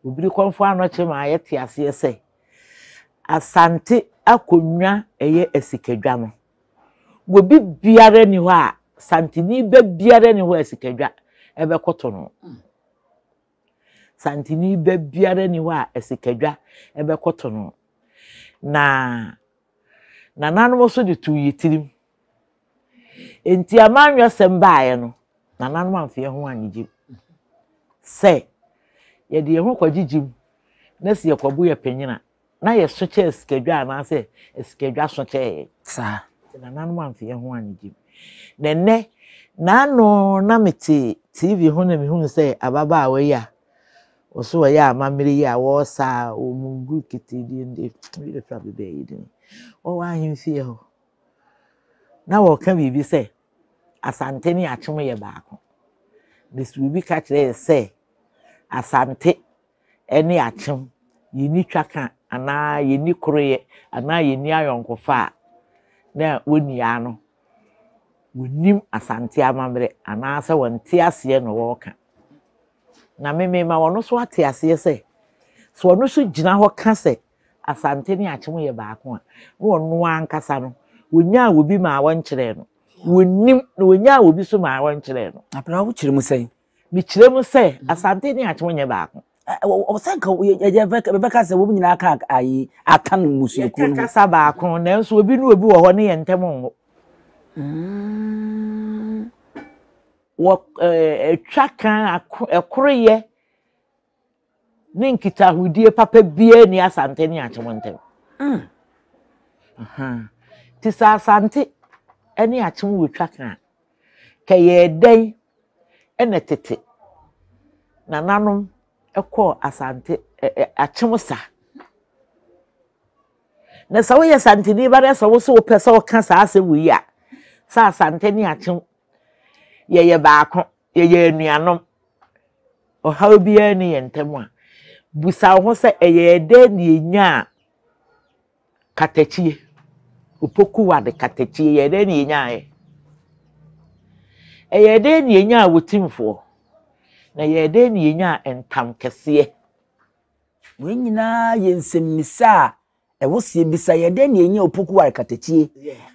Obiri Kɔmfo Anɔkye maa yɛte aseɛ sɛ, Asante akonnwa ɛyɛ asikadwa no, obi biara nni hɔ a, Santeni ba biara nni hɔ a asikadwa ɛbɛkoto no. Santeni ba biara nni hɔ a asikadwa ɛbɛkoto no. Na nananom nso de too yɛ tirim. Enti amanyɔsɛm baeɛ no, nananom amfa yɛn ho annyegye mu sɛ yɛde yɛn ho kɔgyegye mu na sɛ yɛkɔbo yɛ panyin a, na yɛso kyɛɛ sikadwa anaasɛ sikadwa so kyɛɛ yɛn. Saa. Nti nananom amfa yɛn ho annyegye mu. Na ɛnnɛ, n'ano na mete TV ho na mehunu sɛ ababaawa yi a ɔso ɔyɛ amammerɛ yi a wɔresa a wɔn gu ketee bi de, werɛ firi ababaa yi din. Ɔwɔ ahemfie hɔ. Na wɔreka biribi sɛ Asante ne Akyem yɛ baako. Na sɛ obi ka kyerɛ yɛ sɛ Asante ne Akyem yɛnni twaka anaa yɛnni koroyɛ anaa yɛnni ayɔnkofa a, na wɔnni ano. Wɔnnim Asante amammerɛ anaasɛ wɔnte aseɛ na wɔreka. Na me mema wɔn nso ate aseɛ sɛ, sɛ wɔn nso gyina hɔ ka sɛ Asante ne Akyem yɛ baako a, na ɔno ankasa no, wɔnyaa obi maa wɔnkyerɛɛ no. Wɔnnim, na wɔnyaa obi so maa wɔnkyerɛɛ no. Abena, wokyerɛ mu sɛn? Mekyerɛ mu sɛ, Asante ne Akyem nyɛ baako. Sɛ nka yɛbɛka sɛ wɔn nyinaa ka ayi aka no mmusuakuo no ho. Yɛka kasa baako, nanso obi ne obi wɔ hɔ ne yɛn ntam nwo. Wɔ ɛtwa kan ɛkoroyɛ ne nkitahodie papa biara nni Asante ne Akyem ntam. Mm. Nti sɛ Asante ne Akyem wɔ twa ka a, kɛyɛɛ dɛn ɛna tete nananom kɔɔ Asante Akyem sa. Na sɛ woyɛ Santeni ba na sɛ wo so wopɛ sɛ woka saa asɛm wɔ yi a, sɛ Asante ne Akyem yɛyɛ baako, yɛyɛ anuanom, ɔhaw biara nni yɛn ntam a, bisa wo ho sɛ, 'Ɛyɛɛ dɛn na yenyaa katakyie? Opokuwa de katakyie, ɛyɛɛ dɛn na yenyaeɛ? Ɛyɛɛ dɛn na yenyaa otimfoɔ? Na ɛyɛɛ dɛn na yenyaa ntam kɛseɛ? Wei nyinaa yɛ nsɛmmisa a ɛwɔ sɛ yɛbisa. Ɛyɛɛ dɛn na yenyaa opokuware katakyie?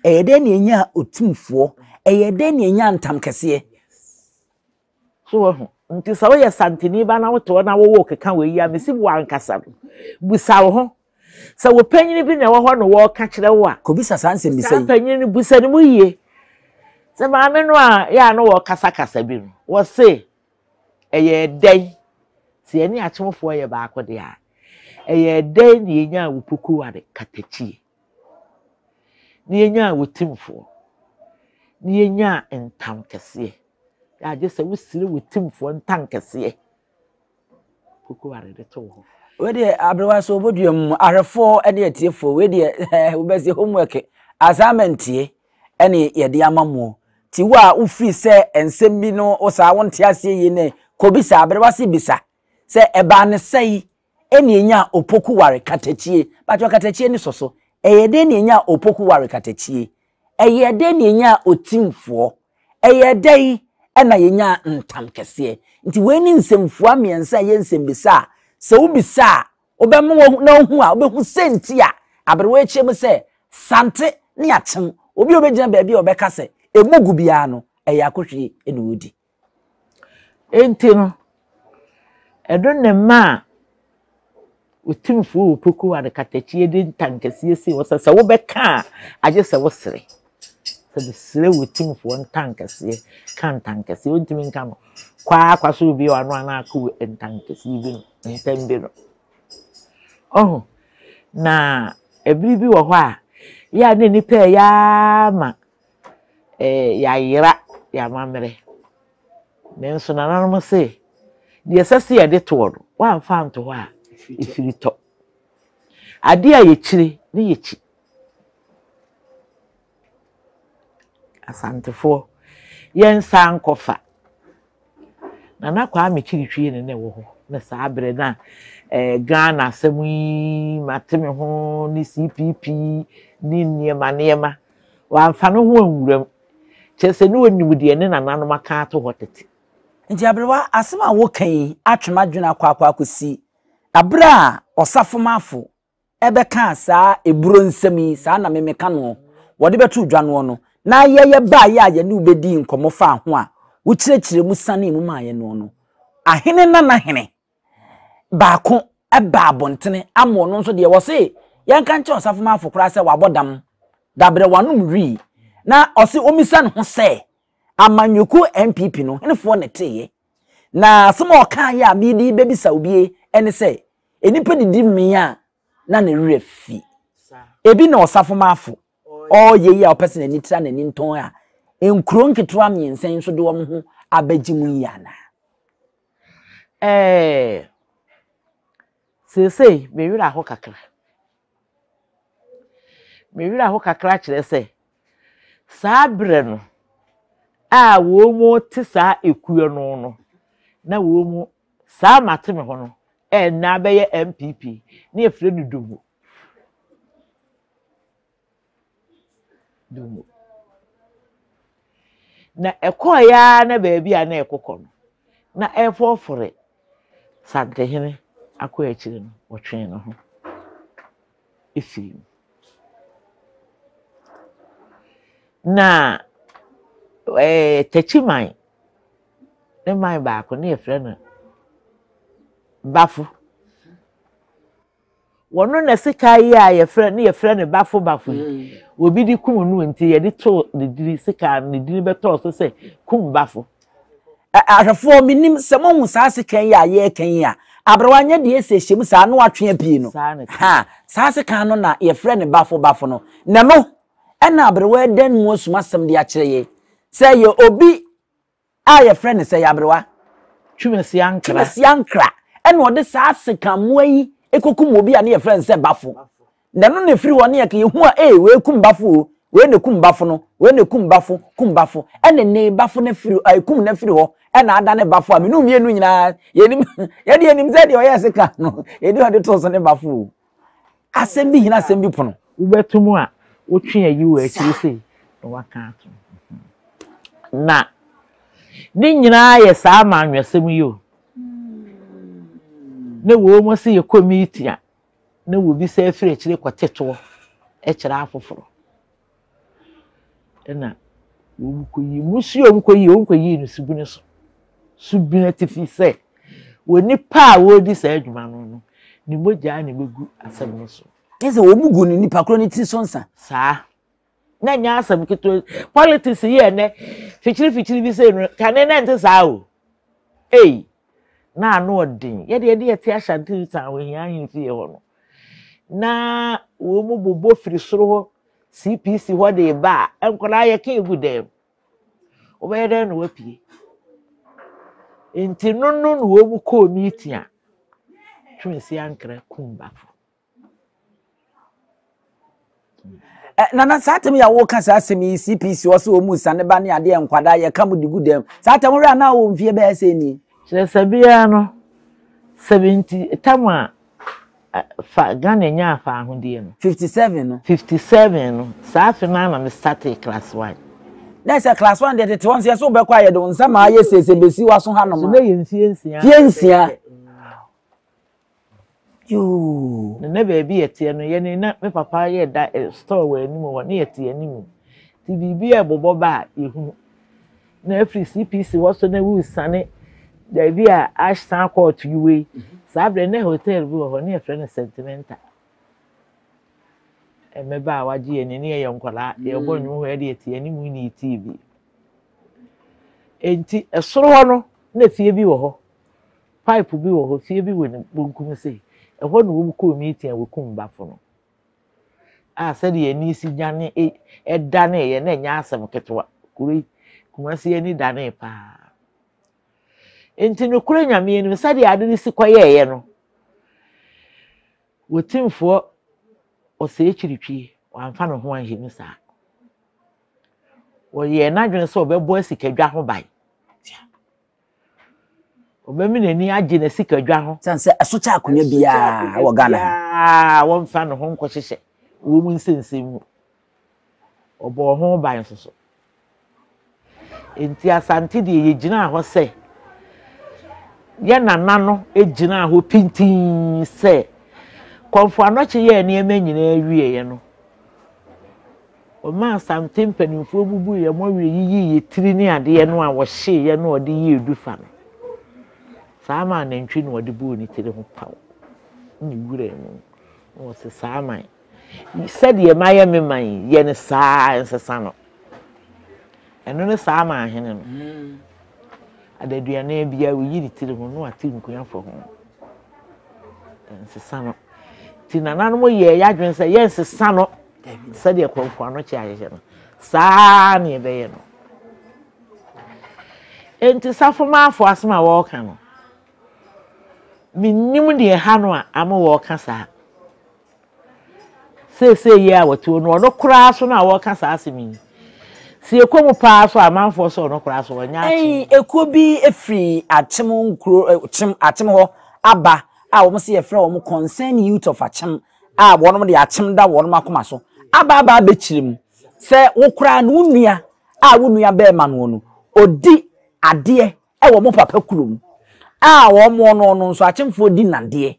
Ɛyɛɛ dɛn na yenyaa otimfoɔ? Ɛyɛɛ dɛn na yenyaa ntam kɛseɛ? So wahu? Nti sɛ woyɛ Santini ba na wote hɔ na wowɔ keka wei yi a, mesi wo ankasa no, busa wo ho. Sɛ wo panyin bi na ɛwɔ hɔ na wɔreka kyerɛ wo a, Kɔbisa saa nsɛmmisa yi. Saa panyin no, busa no mu yie. Sɛ maame no a yɛ a na wɔrekasakasa bi no, wɔse ɛyɛɛ dɛn? Sɛ yɛne akyemfoɔ yɛ baako deɛ a, ɛyɛɛ dɛn na yɛnyaa wo pokuware katakyie? Na yɛnyaa wo timfoɔ? Na yɛnyaa ntam kɛseɛ? Agye sɛ wosiri wo timfoɔ ntankɛseɛ kokoare de to wo hɔ. Wei deɛ aberewa so obodua mu ahwɛfoɔ ne atiefoɔ wei deɛ wobɛsi homework assignment tie ɛne yɛde ama mo ti wo a wofiri sɛ nsɛm bi no wo saa wonte aseɛ yie ne kɔbisa aberewa se bisa sɛ ɛbaa ne sɛi ɛne ɛnya opoku ware katakyie batwɛ katakyie ne sɔ so ɛyɛ dɛn ne ɛnya opoku ware katakyie ɛyɛ dɛn ne ɛnya otimfoɔ Ɛyɛɛ dɛn na yɛnyaa ntam kɛseɛ? Nti wei ne nsɛmfua mmiɛnsa a ɛyɛ nsɛmbisa a sɛ wobisa a wobɛma wahu na wohu a wobɛhu sɛ nti a aberewa yi kyerɛ mu sɛ Sante ne Akyem obi a ɔbɛgyina baabi a ɔbɛka sɛ ɛmu gu biara no ɛyɛ akɔhwie na ɔredi. Enti no, ɛno na ɛmaa Otumfoɔ Opoku Ware Katakyie de ntankɛseɛ sii hɔ sɛ, sɛ wobɛka a, agye sɛ wosere. Sɛ mesrɛ wo Otumfoɔ ntankɛseɛ, ka ntankɛseɛ, wontumi nka no kwaa kwa so obi wɔ ano anaa ako ntankɛseɛ bi no, ntam bi no. Ɔho, na ɛbere bi wɔ hɔ a, yɛ a na nnipa ɛyɛ ara ma eh, yɛayera yɛn amammerɛ. Nanso nananom se, deɛ ɛsɛ sɛ yɛde toɔ no, woamfa anto hɔ a, ɛfiri tɔ. Adeɛ a yɛkyire ne yɛkyi. Asantefoɔ, yɛnsan nkɔfa. Nana Kwame Kyiritwie ne na ɛwɔ hɔ na saa berɛ na eh, Ghana asɛm yi mate me ho ne CPP ne nneɛma nneɛma. Wamfa ne ho anwura mu. Kyerɛ sɛ na ɔnim deɛ ne nananom aka ato hɔ tete. Nti aberewa, asɛm a woka yi atwe m'adwene akɔ akɔ akɔsi. Aberɛ a Ɔsafomafo bɛkaa saa eburo nsɛm yi, saa na me meka noɔ, wɔde bɛtoo dwa noɔ no, na yɛyɛ baeɛ a yɛne wo bɛdii nkɔmmɔ faa ho a wokyerɛkyerɛɛ mu sanee mu maa yɛn noɔ no, ahene nana hene baako baa abɔntene ama ɔno nso deɛ wɔse yɛnka nkyerɛ Ɔsafomafo koraa sɛ wabɔ dam, dabrɛ wanom wii, na ɔse ɔmmisa ne ho sɛ amanyɔkuo NPP no henefoɔ na ɛteeɛ? Na asɛm a ɔkaeɛ a mede bɛbisa wo bie ne sɛ, nnipa didi mee a na ne werɛ fi. Ebi na ɔsafomafo ɔreyɛ yi a ɔpɛ sɛ n'ani tra n'ani ntɔn a nkuro nketewa mmiɛnsa yi nso de wɔn ho abɛgye mu yi anaa? Ɛɛ, seesei me werɛ aho kakra. Me werɛ aho kakra kyerɛ sɛ, saa berɛ no a wɔte saa ekuo no no, na wɔn saa mate me ho no, ɛnna abɛyɛ NPP, ne yɛfrɛ no Dumu. Dumu. Na ɛkɔeɛ ara na baabi a na ɛkokɔ no, na ɛrefɔrefɔre Santehene akɔ akyiri no, wɔtwee ne ho firii mu. Na ɛɛ Takyiman ne man baako ne yɛfrɛ no Bafo. Wɔno na sekan yi a yɛfrɛ ne yɛfrɛ no bafo bafo yi, mm. obi de kum no nti yɛde too ne dini sekan ne dini bɛtɔɔ so sɛ kum bafo. Ahwɛfoɔ menim sɛ mohu saa sekan yi a yɛreka yi a aberewa nyɛ deɛ ɛsɛ hyɛ mu saa na watwe apue no ha saa sekan no na yɛfrɛ no bafo bafo no na no ɛna aberewa dan mu asuma asɛm de akyerɛ yɛ sɛ yɛ obi a yɛfrɛ no sɛ Yaberewa. Twumasi Ankra. Twumasi Ankra ɛna ɔde saa sekammoa yi ekokum obi a ne yɛfrɛ no sɛ Bafo. Na ɛno na efiri hɔ ne yɛka yɛhu a ee wei kum Bafo o, wei na ekum Bafo no, wei na ekum Bafo, kum Bafo. Ɛna nnɛ yi Bafo no afiri ekum no afiri hɔ ɛna adane Bafo a me ne wo mmienu nyinaa yɛnim yɛde yɛnim sɛ deɛ ɔyɛɛ sekan no yɛde ɔde too so ne Bafo o. Asɛm bi hina asɛm bi pono. Wobɛto mu a, wotwe ayi wɔ akyiri sei na waka ato. Na ne nyinaa yɛ saa amanyɔsɛm yi o. Na wɔ mu sɛ yɛkɔ meeting a, na wɔbisa afiri akyire kɔte toɔ kyerɛ afoforɔ. Ɛna wɔkɔyi mmusuo a wɔkɔyi wɔkɔyii no subunu so. Subunu atifi sɛ wɔ nipa a wɔredi saa adwuma no no, ne mogya na ɛbɛgu asɛm no so. Kyerɛ sɛ wɔn gu no nipa korɔ ne tiri so nsa. Saa. Na nyɛ asɛm ketewa. Politics yi ɛnɛ fikyiri fikyiri bi sɛ no kane na ɛnte saa o. Ei, na ano ɔden. Yɛde yɛde yɛte Ashanti Town wɔ Hia ahemfie hɔ no. Na wɔn mu bobɔ firi soro hɔ CPC hɔ de ba a, nkwadaa yɛka egu dɛm. Wobɛyɛ dɛn na wapue? Nti no no na wɔn kɔɔ meeting a Twumasi Ankrah kum Bafo. Eh, nana saa tɛm yi a wɔka saa asɛm yi CPC wɔ sɛ wɔn mu sane ba ne adeɛ nkwadaa yɛka mo de gu dɛm saa tɛm wɔhwɛ a na wɔ mfie bɛyɛ sɛ nie. Kyerɛ sɛ biara no 70 tam a fa Ghana nyaa faahodie no. 57 no. 57 no, saa afe no ara na me startee class one. Na sɛ class one deɛ tete hɔ nso yɛ sɛ wobɛkɔ a yɛde wo nsa ma ayɛ siesie bɛsi w'aso hanom a. So na yɛ mfie nsia. Mfie nsia. Yoo. Na na baabi yɛteɛ no yɛne na me papa yɛ da eh, store wɔ anim hɔ ne yɛte anim. Nti biribi a ɛbobɔ ba a yɛhunu. Na afiri CPC hɔ so na wosiane baabi a Ashtown Court yi wɔ yi. Saa berɛ na hotel bi wɔ hɔ ne yɛfrɛ no Sentimental. Mmɛba a wagye yɛn ani ne yɛyɛ nkwadaa yɛbɔ nnwom hɔ yɛde yɛte anim ne yɛtie bi. Enti ɛsoro hɔ no na fie bi wɔ hɔ. Pipe bi wɔ hɔ, fie bi wɔ ne bonkum sei. Ɛhɔ na wɔn kɔɔ meeting a wɔkum bafo no. A sɛdeɛ ani si dwane ɛdaneeɛ na ɛnyɛ asɛm ketewa. Kuro yi, Kumasi ani danee paa. Nti nokorɛ Nyame anim sɛdeɛ ade no si kɔyɛeɛ no, Wɔtimfoɔ ɔsɛe kyiritwie, wamfa ne ho anhyɛ mu saa. Wɔyɛɛ n'adwene sɛ ɔbɛbɔ asikadwa ho ban. Ɔbɛma n'ani agye n'asikadwa ho. Sane sɛ ɛso kyɛ akonnwa biara wɔ Ghana ha. Biara wɔmfa ne ho nkɔhyehyɛ wɔn mu nsɛnsɛm mu. Ɔbɔɔ ho ban nso so. Enti Asante deɛ yɛgyinaa hɔ sɛ Yɛn nana no gyinaa hɔ pintinn sɛ Kɔmfo Anɔkye yɛɛ nneɛma nyinaa wieeɛ no, ɔmaa Asante mpanimfoɔ bubuu yɛn mmɔwerɛ yiyii yɛn tiri ne adeɛ no a wɔhyeeɛ no a ɔde yɛɛ dufa no. Saa maa nantwi na ɔde bɔɔ ne tiri ho paw ne wura mu. Na ɔse saa man, sɛdeɛ mayɛ me man yi, yɛ no saa ara, nsesa no. Ɛno ne saa man hene no. Adaduanan biara oyi ne tiri ho na wate nkua fa ho. Nsesa no. Nti nananom yɛɛ yɛadwene sɛ yɛnsesa no sɛdeɛ Kɔmfo Anokye ahyehyɛ no. Saa na yɛbɛyɛ no. Enti Safomaafo asɛm a wɔreka no, mennim deɛ ɛha no a ama wɔreka saa. Seesei yi a wɔte hɔ no, ɔno koraa so no a wɔreka saa asɛm yi, sɛ yɛkɔ mu paa so a, amanfoɔ sɛ ɔno koraa so ɔnyɛ akyem. Ɛn, ekuo bi firi Akyem nkuro, Kyem, Akyem hɔ aba a wɔn se yɛfrɛ wɔn Concerned Youth of Akyem a wɔn de Akyem da wɔn akoma so aba aba abɛkyerɛ mu sɛ wo koraa no wo nua a wo nua bɛɛma noɔ no ɔdi adeɛ wɔ mo papa kurom a wɔn no no nso akyemfoɔ di nadeɛ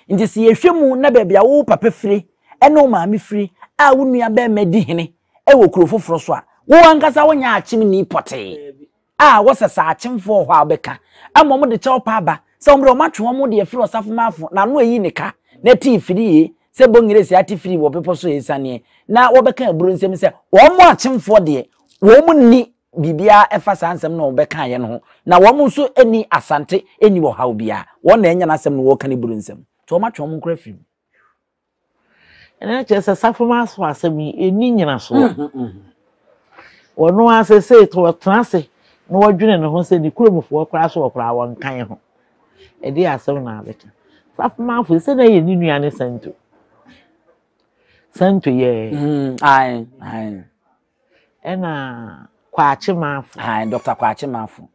nti sɛ yɛhwɛ mu na baabi a wo papa firi ne wo maame firi a wo nua bɛrima di hene wɔ kuro foforɔ so a wo ankasa wonyɛ akyemni pɔtee a wɔsɛ sɛ akyemfoɔ wɔ hɔ a wobɛka ama wɔn de kyɛw pa aba sɛ wɔn de wɔn atwe wɔn de afiri ɔsafo maafo na ano ayi ne ka na ɛte firi yie sɛ bɔngire ate firi wɔ bepɔ so esianeɛ na wɔbɛka aburo nsɛm sɛ wɔn akyemfoɔ deɛ wɔn nni biribiara ɛfa saa nsɛm no a wɔbɛkaeɛ no ho, na wɔn nso nni Asante nni ɔhaw biara, wɔn na anya n'asɛm no wɔreka ne buru nsɛm, nti wɔn atwe wɔn nkora afiri mu. Ɛno kyerɛ sɛ Safoma so asɛm yi ɛnni nyinasoɔ. Ɔno ara seesei to ɔtena ase na ɔdwene ne ho sɛ ne kuromfoɔ koraa so ɔkoraa wɔnkan ho. Ɛdeɛ asɛm na abɛka. Safomafo sɛ na ɛyɛ ne nua ne Santo. Santo yɛ. Mm, ae, ae. Ɛna Kwakye Marfo. Ae, Dɔkta Kwakye Marfo.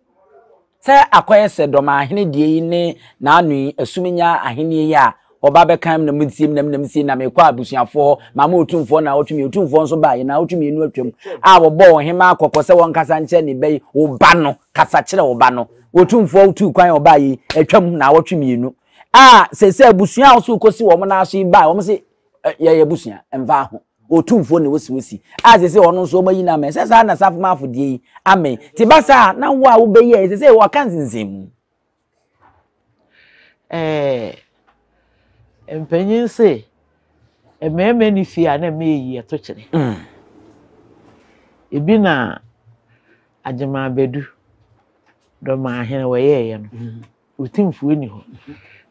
Sɛ akɔyɛ sɛ Dɔmahene deɛ yi ne n'ano yi, Asuminya ahennie yi a ɔba bɛka na metie na na mesie na mekɔ abusuafoɔ hɔ, mama otumfoɔ naawɔtwe mmienu, otumfoɔ nso baeɛ naawɔtwe mmienu atwam a wɔbɔɔ ɔhemaa kɔkɔ sɛ wɔnkasa nkyerɛ ne ba yi, wo ba no, kasa kyerɛ wo ba no. Otumfoɔ tuu kwan a ɔbaeɛ yi, atwam naawɔtwe mmienu a seesei abusua a wɔso kɔsi wɔn nan so yi baeɛ, wɔn se yɛyɛ abusua, mfa ho. Otumfoɔ na wosi wosi a sɛ sɛ ɔno nso ɔmayi no amɛn sɛ saa na safomafo deɛ yi amɛn te ba saa na wo a wobɛyɛ sɛ sɛ wɔka nsensɛn mu. Ɛɛ mpanyin se mmarima ni fie a na mma eyi ɛto kyene. Mm. Ebi na Agyeman Badu Dɔmaahene wɔyɛɛyɛ no. Mm. Otumfoɔ nni hɔ.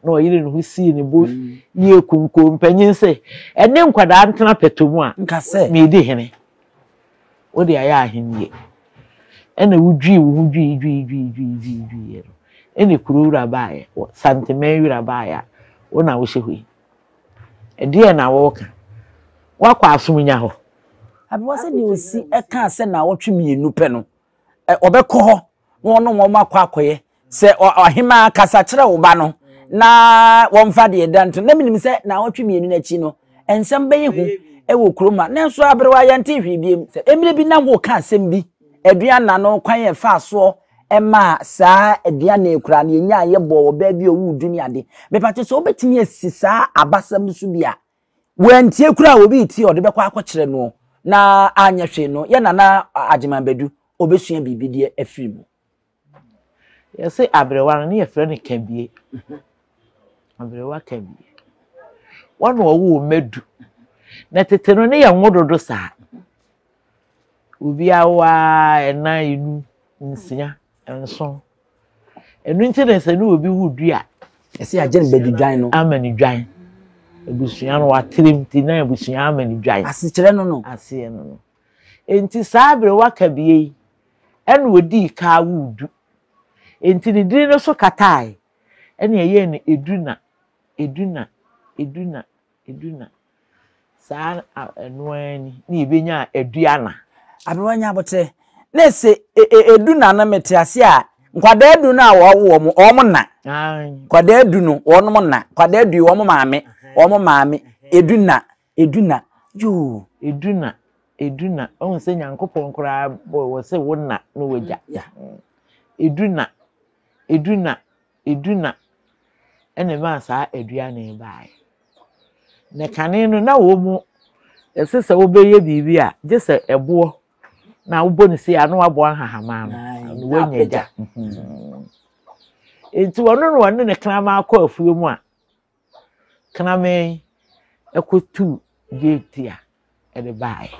Na ɔyere ne ho sii ne bo yie kunkoo mpanyin sɛ, ɛne nkwadaa ntena pɛtɔ mu a, meredi hene. Wode ayɛ ahennie. Ɛna wodwii wo ho dwii dwii dwii dwii dwii dwiiɛ no, ɛna kuro wura baeɛ, Santeman wura baeɛ a, wo na wohyɛ hɔ yi. Ɛdeɛn na woreka? Woakɔ asomnya hɔ. Aberewa sɛdeɛ ɔsi kaa sɛ naawɔtwe mmienu pɛ no, ɔbɛkɔ hɔ na ɔne wɔn akɔ akɔyɛ sɛ ɔhemaa kasa kyerɛ wo ba no na wɔmfa deɛ ɛda nto na menim sɛ naawɔtwe mmienu no akyi no nsɛm bɛyɛ hu wɔ kurom ha nanso aberewa yɛnte hwee biem sɛ mmerɛ bi na woka asɛm bi aduana no kwan yɛ fa soɔ ɛma saa aduane koraa no yɛnya yɛbɔɔ wɔ baabi a ɔwu du ne ade mepakyɛ sɛ wobɛtumi asi saa abasɛm so bi a Wantie koraa a obi retie a ɔde bɛkɔ akɔkyerɛ noɔ na anyɛ hwee no, yɛ Nana Agyeman Badu, ɔbɛsua biribi deɛ afiri mu. Yɛse aberewa no ne yɛfrɛ no kabie. Aberewa kabie. Wɔn na ɔwoo mma du. Na tete no ne yɛ nwo dodo saa. Obi awo ara ɛnan, enum, nsia, nson. Ɛno nti na sɛ ne obi wu du a. Ɛsɛ yɛagye no bɛdi dwan no. Ama no dwan. Abusua no watrem nti na abusua ama no dwan. Asekyerɛ no no. Aseɛ no no. Nti saa bere waka bie yi, ɛna odii kaa wuu du. Nti ne dini no so katae, ɛna ɛyɛɛ no edu na, edu na, edu na, edu na. Saa ɛno ara ni na yɛbɛnya aduana. Aberewa nya aboterɛ. Na ɛsɛ edu na no mete ase a, nkwadaa du no a wɔawo wɔn, wɔn na. Nkwadaa du no, wɔn na. Nkwadaa du yi, wɔn maame, wɔn maame. Edu na, edu na. Yoo. Edu na, edu na. Ɔhu sɛ Nyankopɔn koraa bɔ wɔ sɛ wo na ne wagya. Edu na, edu na. Eduna na ɛmaa saa aduane yi baeɛ. Na kane no na wɔn mu ɛsɛ sɛ wobɛyɛ biribi a gye sɛ ɛboɔ na wobɔ ne sei a na waboa nhahamaa no na woanya gya. Nti ɔno na ɔne ne kraman kɔ afuo mu a kraman yi kɔtuu gyentia de baeɛ.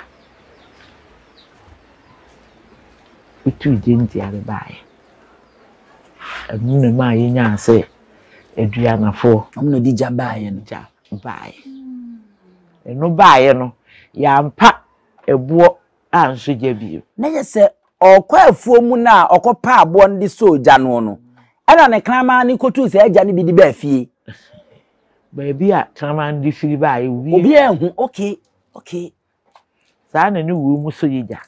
Ɔtuu gyentia de baeɛ. Ɛno na ɛmaa yɛnyaa sɛ aduanafoɔ. Wɔn na wɔde gya baeɛ no. Gya baeɛ. Ɛno baeɛ no, yɛampa ɛboɔ ansɔ gya bio. Na yɛ sɛ ɔrekɔ afuo mu no a ɔkɔpɛ aboɔ no de sɔɔ gya noɔ no, ɛna ne kraman no kɔtuu saa gya no bi de baa fie. Baabi a kraman no de firi baeɛ, obiara. Obiara nhu, okay, okay. Saa na ne wuo mu sɔ yɛ gya.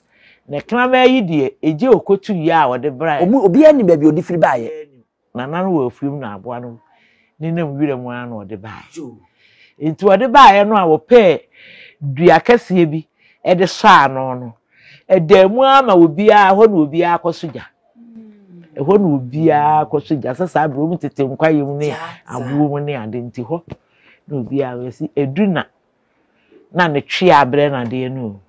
Na kraman yi deɛ, egya a ɔkɔtuiɛ a ɔde braeɛ. Obiara nnim baabi a ɔde firi baeɛ. Nana no wɔ afuom na aboa no nenam wira mu ara na ɔde baeɛ. Nti ɔde baeɛ no a wɔpɛɛ dua kɛseɛ bi de sɔɔ ano no, ɛdaa mu ara ma obiara, ɛhɔ na obiara kɔso gya. Ɛhɔ na obiara kɔso gya. Sɛ saa berɛ wɔn tete nkwaeɛ mu ne aboɔ mu ne ade nti hɔ na obiara wɔsi edu na na ne twea abrɛ no adeɛ no o.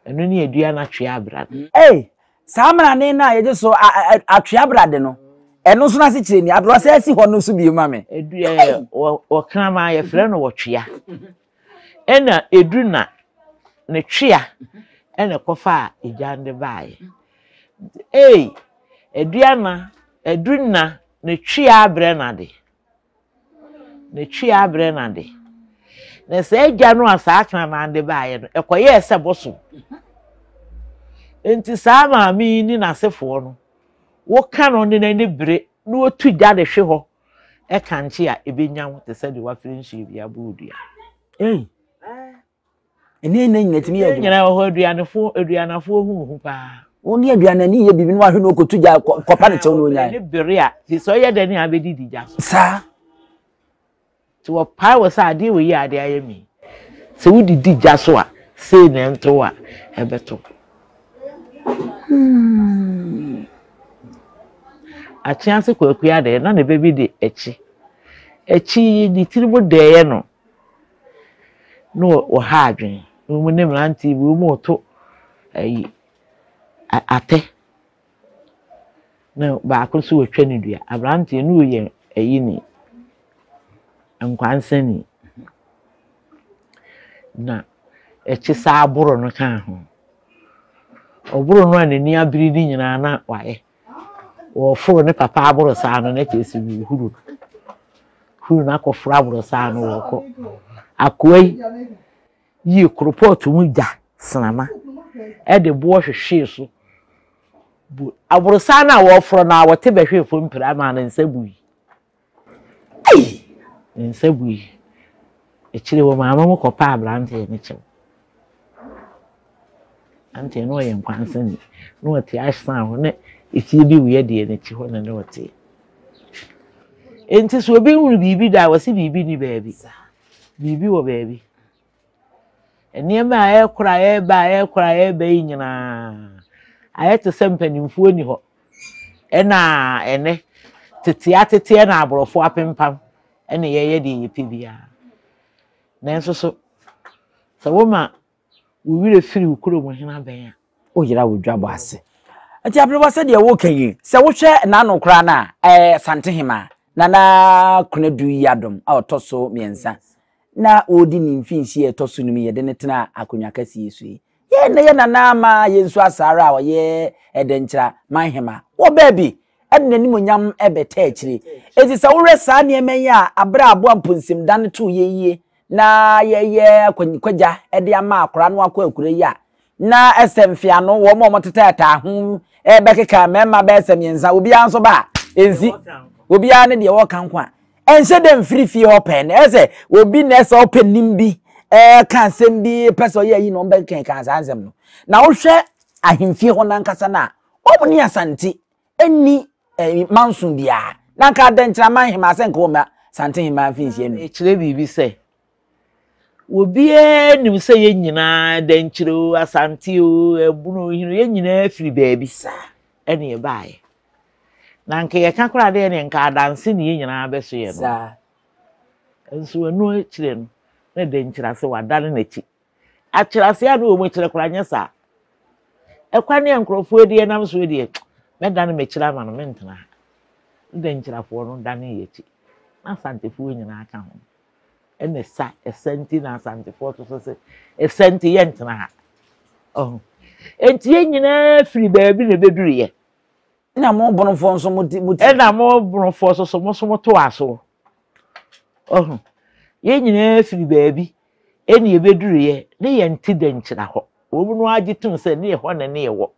Ɛno ne adua no atwea abra no. Ei! Saa mmarane no a yɛgye so atwea brade no, ɛno nso n'asekyerɛ ni. Aberewa sɛ asi hɔ no nso bio ma me. Edu ɛɛ wɔ ɔkraman yɛfrɛ no wɔtwea. Ɛna edu na ne twea ɛna ɛkɔfaa egya no de baeɛ. Ei! Aduana, adu na ne twea abrɛ no ade. Ne twea abrɛ no ade. Na saa agya no a saa kraman de baeɛ no, ɛkɔyɛɛ sɛ bosom. Enti saa maame yi ne n'asefoɔ no, woka no ne n'ani bere na otu gya de hwe hɔ ɛkankye a, ebenya wo te sɛ deɛ wafiri nsuo bi abɔ wo dua. Ei! Ɛnɛ nna nyina tumi yɛ adwuma. Nyina wɔ hɔ aduanefo aduanafoɔ hu hu paa. Wo ne aduanani yɛ biribi na wahwɛ no okotu gya kɔpa ne kyɛw na onyae. Ne bere a te sɛ ɔyɛ dɛ ne abɛdidi gya so. Saa. Nti wɔpae wɔ sɛ adeɛ wɔ yi a adeɛ ayɛ mi. Sɛ wodidi gya so a sei na ɛnto a ɛbɛto. Hmm. Akyease Kwaku adeɛ na ne ba bi de akyi. Akyi yi ne tiri mu dɛeɛ no. na wɔha adwene. Na wɔn ne mmeranteɛ bi wɔreto ayi atɛ. Na baako nso retwa ne dua. Aberanteɛ no yɛ ayi ni, nkwansani. Na ɛkye saa aboro no kaa ho. Ɔboro no a n'ani abere ne nyinaa na wayɛ. Wɔforo ne papa aborosan no na kyerɛ sɛ wɔhuru no. Huru no akɔforo aborosan no wɔkɔ. Akoa yi yii koropɔɔto mu gya senama de boɔ hwehwee so. Bu aborosan no a wɔforo no a wɔte bɛhwee fam pira maa ne nsa bui. Ei! Ne nsa bui. Akyire hɔ maame mo kɔpaa aberanteɛ no kyɛw. Aberanteɛ no ɔyɛ nkwansani. Na ɔte asan hɔ na efie bi wɔ deɛ n'akyi hɔ na na ɔte. Enti sɛ obi hunu biribi da a wɔsi biribi ni baabi. Biribi wɔ baabi. Nneɛma a ɛrekora ɛreba a ɛrekora ɛreba yi nyinaa ayɛ te sɛ mpanimfoɔ ni hɔ. Ɛna ɛnɛ tete ateteɛ na aborɔfo apempam ɛna yɛyɛ deɛ yɛpɛ biara. Nanso so sɛ woma wo werɛ firi wo kurom hene abɛn a. Woyera wo dwabɔ ase. Nti aberewa sɛdeɛ woka yi, sɛ wohwɛ n'ano koraa no a, ɛɛ Santehema, Nana Konadu Yiadom a ɔtɔ so mmiɛnsa na ɔredi ne mfinhyia a ɛtɔ so num yi yɛde no tena akonnwa kɛseɛ yi so yi. Yɛn na yɛ Nana ama yɛn Asaara a ɔyɛ Ɛdɛnkyira Manhema wɔ baabi ɛde n'animuonyam bɛtaa akyire. Enti sɛ wohwɛ saa nneɛma yi a aberɛ a aboa mponsimda no too yɛn yie na yɛyɛ kwagya de ama akwadaa no akɔ akura yi a, na ɛsɛ mfeano wɔn a wɔtetaataa ho bɛkeka mmarima bɛyɛ sɛ mmiɛnsa, obiara nso ba a, ɛnsi. Obiara ne deɛ wɔka nko a. Ɛnhyɛ dɛ mfiri fie hɔ pɛɛ na ɛsɛ obi na ɛsɛ ɔpɛ nim bi ɛka asɛm bi pɛ sɛ ɔyɛ ayi na ɔmbɛkeka saa nsɛm no. Na wohwɛ ahemfie hɔ nankasa no a, wɔn ne Asante nni eh, manso biara. Na nka adɛnkyerɛma hemaa sɛ nka wɔmma Sante hemaa mfinhyia nu. Ɛkyerɛ biribi sɛ, obiara nim sɛ yɛn nyinaa, Dɛnkyerɛ o, Asante o, Ɛbono o, Hene o, yɛn nyinaa firi baabi ɛna yɛbaeɛ. Na nka yɛka koraa deɛ ne nka adanse ne yɛn nyinaa bɛso yɛ no. Saa. Nso ɛno akyire no, na Dankyerɛ wadane n'akyi. Akyerɛase a na wɔn kyerɛ koraa nyɛ saa. Ɛkwan a nkurɔfoɔ adi ɛnam soɔ deɛ, mɛdane m'akyiri ama no, mentena ha. Ne Dankyirafoɔ no danee yɛn akyi. Na Asantefoɔ nyinaa ka ho. Ɛna ɛsa, ɛsa nti na Asantefoɔ to so sɛ, ɛsa nti yɛntena ha. Ɔho. Enti yɛn nyinaa firi baabi na ɛbɛduruiɛ. Ɛna mo Bonofoɔ nso mo ti, mo ti. Ɛna mo Bonofoɔ nso so, mo nso mo toa soɔ. Ɔho. Yɛn nyinaa firi baabi ɛna yɛbɛduruiɛ, ne yɛnte Dankyira hɔ. Wɔn no ara gye tom sɛ ne ɛhɔ na ne yɛwɔ.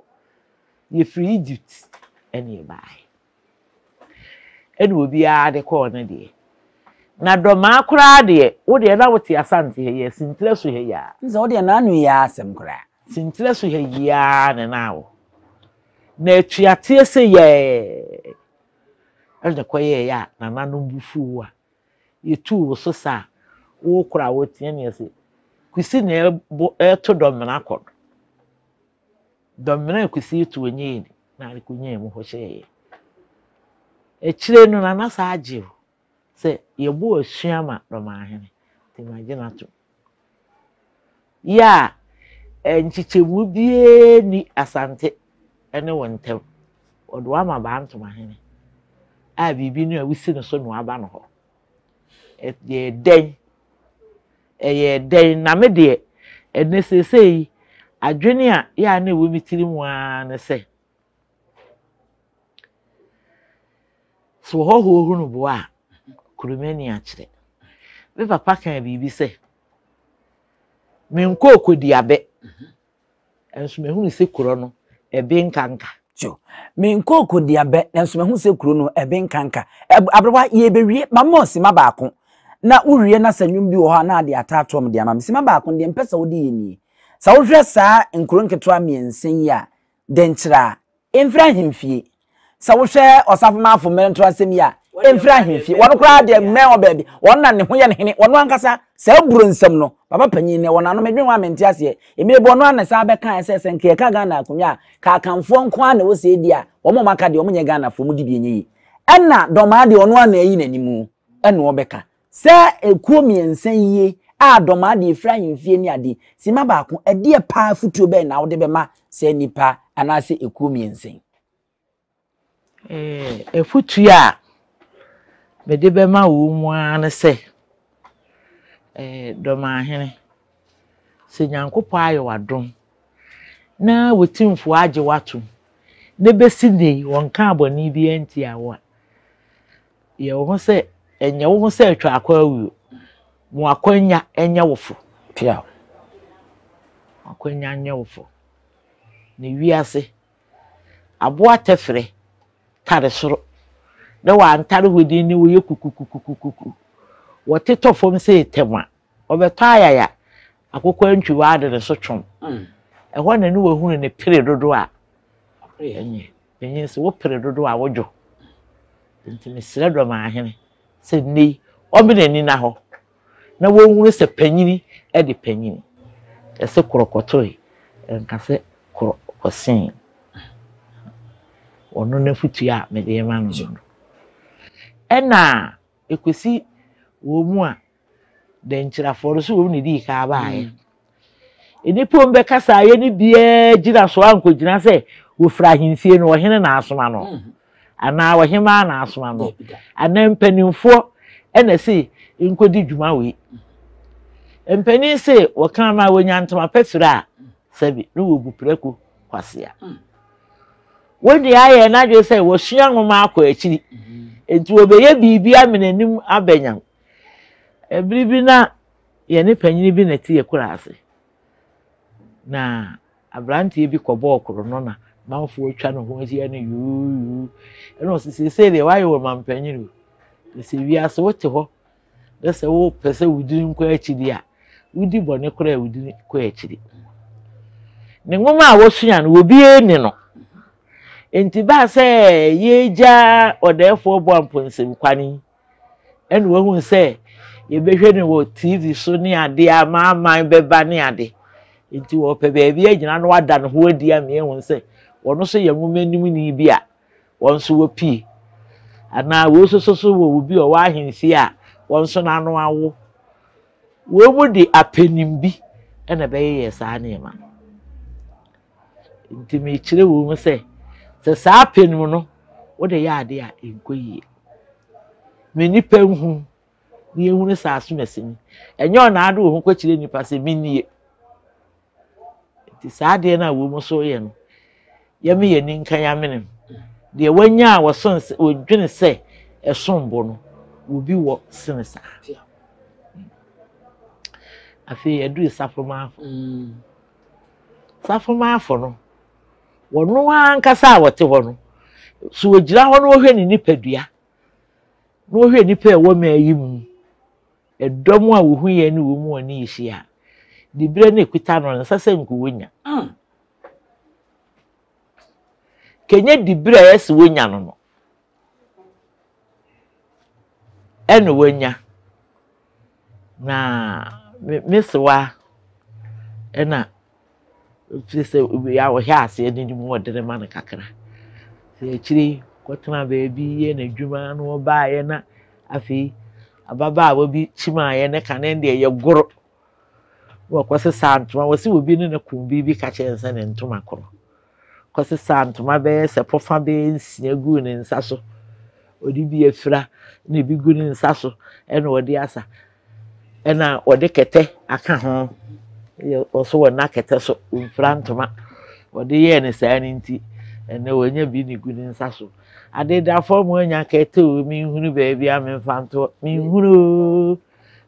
Yɛfiri Egypt ɛna yɛbaeɛ. Ɛna obiara de kɔɔ ne deɛ. Na Dɔmaa koraa deɛ, wo deɛ na wote Asante ha yi a, Sintirɛ so ha yi ara. N sɛ wo deɛ n'ano yi ara asɛm koraa. Sintirɛ so ha yi ara na na wɔ. Na atuateɛ sɛ yɛɛ ɛna kɔyɛeɛ a nananom bo fuu wo a, yɛtuu wo so sa a, wokora a woteɛ ne yɛse, Kwesi na ɛbo ɛreto dɔmena kɔ no. Dɔmena a Kwesi reto ɔnyɛ ni na ade kɔnyaa mu hɔ hyɛeɛ. Akyire no Nana saa gye o sɛ yɛbɔ asua ma Dɔmahene nti magye no atom. Yɛ a nkyekyɛmu biara nni Asante ne wo ntam. Wɔde wo ama Bantomahene a biribi no a wosi no so na waba no hɔ. Ɛyɛɛ dɛn? Ɛyɛɛ dɛn? Na me deɛ, ɛnnɛ seesei yi, adwene a yɛ a na ɛwɔ me tiri mu ara ne sɛ, sɛ ɔhɔhoɔ hunu boa a, kuromani akyerɛ. Me papa kaa biribi sɛ, menkɔɔ kɔdi abɛ, nso mahunu sɛ kuro no, ɛbe nkanka. So, menkɔɔ kɔdi abɛ, nanso mahu sɛ kuro no, ɛbe nkanka. Aberewa, yɛrebɛwie, ma mɔ sima baako, na wowie na sɛ nnwom bi wɔ hɔ a na ade ataatoɔ me de ama me. Sima baako no, deɛ mpɛ sɛ wode yɛ nie. Sɛ wohwɛ saa nkuro nketewa mmiɛnsa yi a, dɛnkyerɛ a, ɛmfiri ahemfie. Sɛ wohwɛ Ɔsafomafo mmerɛnto asɛm yi a, ɛmfiri ahemfie. Wɔn koraa deɛ mmɛn wɔ baabi. Wɔn na ne ho yɛ no hene. Wɔn ankasa, saa aburo nsɛm no, papa panyin nnɛ, wɔn ano medwen ho a mente aseɛ. Mmerɛ bi ɔno ara na san bɛkaeɛ sɛ, sɛ nka yɛka Ghana akonnwa a, ka Akanfoɔ nko ara na ɛwɔ sɛ ɛdi a, wɔn a wɔaka deɛ wɔnyɛ Ghanafoɔ, wɔdi bi ɛnyɛ yie. Ɛna Dɔmaa deɛ ɔno ara na ayi n'anim ɛna ɔbɛka. Sɛ ekuo mmiɛnsa yie a dɔmaa deɛ ɛfiri ahemfie ne adeɛ, simma baako, ɛdeɛ paa afutuo bɛn na wode bɛma saa nnipa anaasɛ ekuo mmiɛnsa yi? Afutuo a mede bɛma wɔn mu ara ne sɛ, Dɔmaahene, sɛ Nyankopɔn ayɛ wo adom na wo timfoɔ agye wo atom na bɛsi nnɛ yi wɔnkaa bɔne biara ntia wo a, Yɛ wo ho sɛ, ɛnyɛ wo ho sɛ atwa akɔ awuo. Mo akwanya nyɛ wo fo. Pia. Mo akwanya nyɛ wo fo. Ne wiase, aboa tɛfrɛ tare soro na wantare hɔ din ne wɔyɛ kukukukukuku. Wɔtetɔ fam sɛ tɛm a, ɔbɛtɔ ayaya akokɔ antwi w'ade ne so twom. Ɛhɔ na ne wahunu ne pere dodo a ɛnyɛ. Panyin sɛ wopere dodo a wodwo. Nti mesrɛ Dɔmahene sɛ nnɛ yi ɔmma n'ani nna hɔ na wɔnhunu sɛ panyini de panyini. Ɛsɛ korɔ kɔtoe, ɛnka sɛ korɔ kɔsee. Ɔno n'afotuo a mede rema no no. Ɛna ɛkɔsi wɔn mu a Dɛnkyirafoɔ no so wɔn na ɛdii kan baeɛ. Nnipa a wɔbɛka saa yɛ no biara gyina so ankɔgyina sɛ wɔfiri ahemfie no ɔhene na asoma no mm. anaa ɔhemaa na asoma no anaa mpanimfoɔ ɛna se nkɔdi dwuma wei. Mpanin se wɔka ma wɔnya ntoma pɛ firi a sɛbi ne wɔbu prɛko kwasea. Mm. Wɔn nyinaa yɛɛ n'adwene sɛ wɔsua nwoma akɔ akyiri mm-hmm. nti wɔbɛyɛ biribi amena anim abɛnyam. Bere bi na yɛne panyin bi na ɛte yɛn kuraase. Na aberanteɛ bi kɔbɔɔ korɔno na manfoɔ atwa ne ho ahyia no yuuyuu. Ɛna ɔse seesei deɛ wayɛ wɔ mampanyin o. Na sɛ wiase wote hɔ na sɛ wopɛ sɛ wo din kɔ akyiri a, wodi bɔne koraa a wo din kɔ akyiri. Ne nwoma a wɔsua no, obiara ni no. Nti baa sɛ yɛgya ɔdɛɛfoɔ bɔ amponsem kwan yi, ɛna wahu sɛ yɛbɛhwɛ no wɔ TV so ne ade amanaman bɛba ne ade. Nti wɔpɛ baabi agyina na wada ne ho adi ama yɛahu sɛ wɔn nso yɛ nwoma nimni bi a wɔn nso wɔpie. Anaa wei nso so so wɔ obi a ɔwɔ ahemfie a wɔn nso n'ano awo. Wɔn mu de apɛnim bi na ɛbɛyeyɛ saa nneɛma no. Nti mekyerɛ wɔn mu sɛ, sɛ saa apɛnim no wode yɛ adeɛ a ɛnkɔ yie. Me nnipa nhu na yɛhunu sɛ asomasi ni. Ɛnyɛ ɔna ade wo ho kɔkyerɛ nnipa sɛ menie. Nti saa adeɛ no a wɔn nso yɛ no, yɛme yɛn ani nka yɛn amene mu. Deɛ wanya a wɔso wɔdwene sɛ ɛsom bo no, obi wɔ sene saa. Afei yɛduru Safomaafo. Mm. Safomaafo no, wɔno ankasa a wɔte hɔ no, so wɔgyina hɔ na wɔhwɛ ne nipadua, na wɔhwɛ nnipa a ɛwɔ mmaa yi mu, Ɛdɔm a wɔhu yɛn ne wɔn mu wɔn ani rehyia a, diberɛ no ɛkuta no, ɛnsɛ sɛ nka wɔnya. Mm. Kɛnyɛ diberɛ a ɛsɛ wɔnya no no, ɛna wɔanya. Na me sewa ɛna Ɛfiri sɛ wei a ɔhyɛ aseɛ no ne mu ɔdene ma no kakra. Sɛ akyire yi kɔtena baabi yɛ n'adwuma na ɔbaeɛ na afei ababaawa bi kyimaeɛ ne kane deɛ yɛ goro. Na ɔkɔsesa ntoma wɔsi obi ne ne ko biribi ka kyerɛ no sɛ ne ntoma korɔ. Kɔsesa ntoma bɛyɛ sɛ pɔfa bɛyɛ nsia guu ne nsa so. Ɔde bi afira na ebi gu ne nsa so ɛna ɔde asa. Ɛna wɔde kɛtɛ aka ho. Yɛ ɔso wɔ nna kɛtɛ so, ɔmfira ntoma. Wɔde yɛɛ no saa no nti, ɛnɛ wanya bi ne gu ne nsa so. Adedafoɔ mo anya kɛtɛ o, menhunu baabi a memfa ntoɔ. Menhunu o,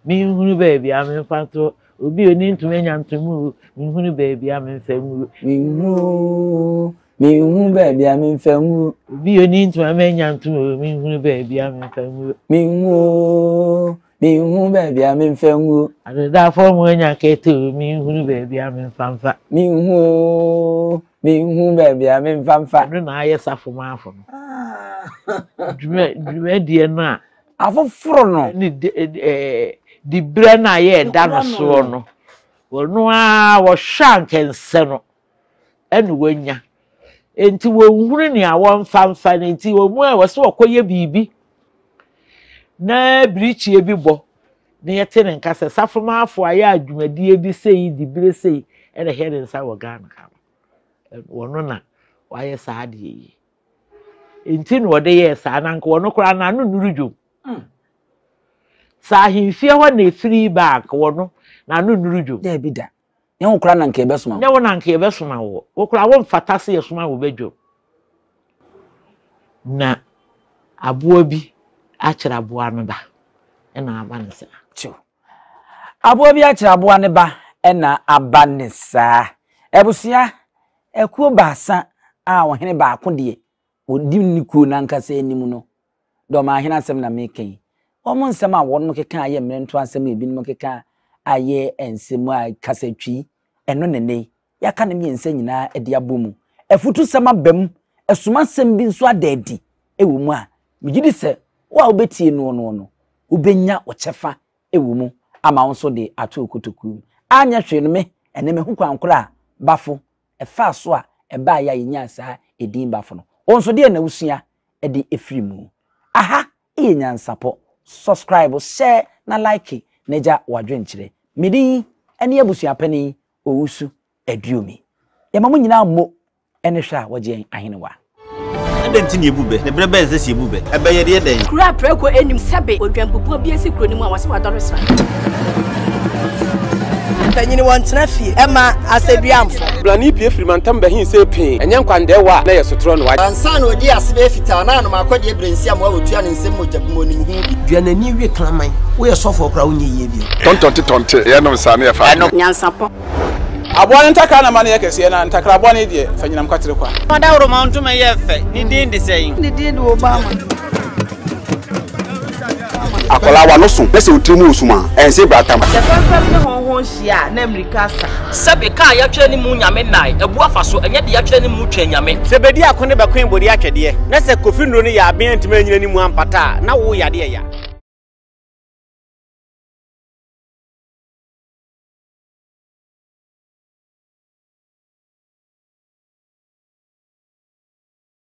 menhunu baabi a memfa ntoɔ. Obi a ɔni ntoma anya ntoma o, menhunu baabi a memfa ngu. Menhunu o, menhunu baabi a memfa ngu. Obi a ɔni ntoma manya ntoma o, menhunu baabi a memfa ngu. Menhunu o, Menhu baabi a memfa ngu. Adedafoɔ mo anya kɛtɛ o, menhunu baabi a memfa mfa. Menhu o, menhu baabi a memfa mfa. Ɛno na ayɛ safo maafo no. Dwuma dwumadie no a. Afoforo no. Ne de ɛɛ diberɛ no a yɛreda no soɔ no, wɔn ara wɔhwɛ anka nsɛ no ɛna wɔanya. Enti wɔnhunu nea wɔmfa mfa no nti wɔn a wɔsɛ wɔkɔyɛ biribi na birikyie bi bɔ na yɛte ne nka sɛ safomaafo ayɛ adwumadie bi sei dibire sei ɛna ɛhwɛ ne nsa wɔ Ghana ha no wɔno na wayɛ saa adeɛ yi nti na wɔde yɛɛ saa na nka wɔno koraa n'ano nnuru dwom hmm. sɛ ahemfie hɔ na efiri ba anka wɔno n'ano nnuru dwom. Daabi da. Nyɛ wo koraa na anka yɛbɛsoma wo. Nyɛ wo na anka yɛbɛsoma wo. Wo koraa womfata sɛ yɛsoma wo badwam. Na aboa bi akyere aboa no ba na aba no saa. Kyew. Aboa bi akyere aboa no ba na aba no saa. Abusua, akuo baasa a ɔhene baako deɛ ɔdi ne kuo no ankasa anim no, Dɔmahene asɛm na mereka yi. Wɔn nsɛm a wɔnom keka a yɛ mmerɛntoa asɛm a ebinom keka a yɛ nsɛm a kasatwi, ɛno na nnɛ yi yɛaka ne mmiɛnsa nyinaa de abɔ mu. Afutusɛm aba mu, asumasɛm bi nso ada adi wɔ mu a megye di sɛ wo a wobɛtie noɔ noɔ no, wobɛnya wo kyɛfa wɔ mu ama wo nso de ato wo kotokuo mu. Anyɛ hwee no me, ɛnnɛ mahu kwan korɔ a Bafo ɛfaa so a ɛbaeɛ a yɛnyaa saa edin Bafo no. Wo nso deɛn na wosua de firi mu? Aha yɛ Nyansapɔ. Subscribe, share na like na gya w'adwenkyerɛ. Me din ne Abusuapanin Owusu Aduomi. Yɛma mo nyinaa mmo ne hwɛ a wɔgye yɛn ahenewa. Adɛn nti na yebu bɛ? Na bere bɛn na ɛsɛ sɛ yebu bɛ? Ɛbɛ yɛ deɛ dɛn? Kuro a prako nnim sɛbe odwanbubuo bi asi kuro no mu a wɔse wadɔre sra. Mpanyini wɔntena fie ɛma asɛduamfo. Blani pue firi mantam bɛhe see pee, ɛnyɛ nkwandɛɛwa a na ɛyɛ sotorɔ no. Ansa na ɔdii ase bɛyɛ fitaa na anom akɔdeɛ berɛ nsi amoa wɔtua ne nsam mogya bi ma ɔnim ho bi. Dua n'ani we kraman. Woyɛ sɔfoɔ koraa wonyɛ yie bio. Tɔntɔnte tɔnte, yɛnom saa na yɛfa adeɛ. Nyansapɔ. Aboa no ntakra na ma no yɛ kɛseɛ, na ntakra bɔne deɛ, fa nyinam kwatere kwa. Ɔdawuroma ntoma yɛ fɛ, ne din de sɛn? Ne din de Obama. Akwadaa w'ano so na sɛ wo tiri mu wɔ sum a, ɛnse bratam. Sɛ fɛmfɛm ne hɔnhɔn hyia a, na mmirika asa. Sɛbe, ka a yɛatwerɛ ne mu Nyame nnae, abu afa so, ɛnyɛ deɛ yɛatwerɛ ne mu Twɛn Nyame. Sɛ bedi ako ne bɛkoe bode atwɛdeɛ, na sɛ Kofi nnuro no yɛ aben antumi anyina ne mu ampata a, na wo yadeɛ ya.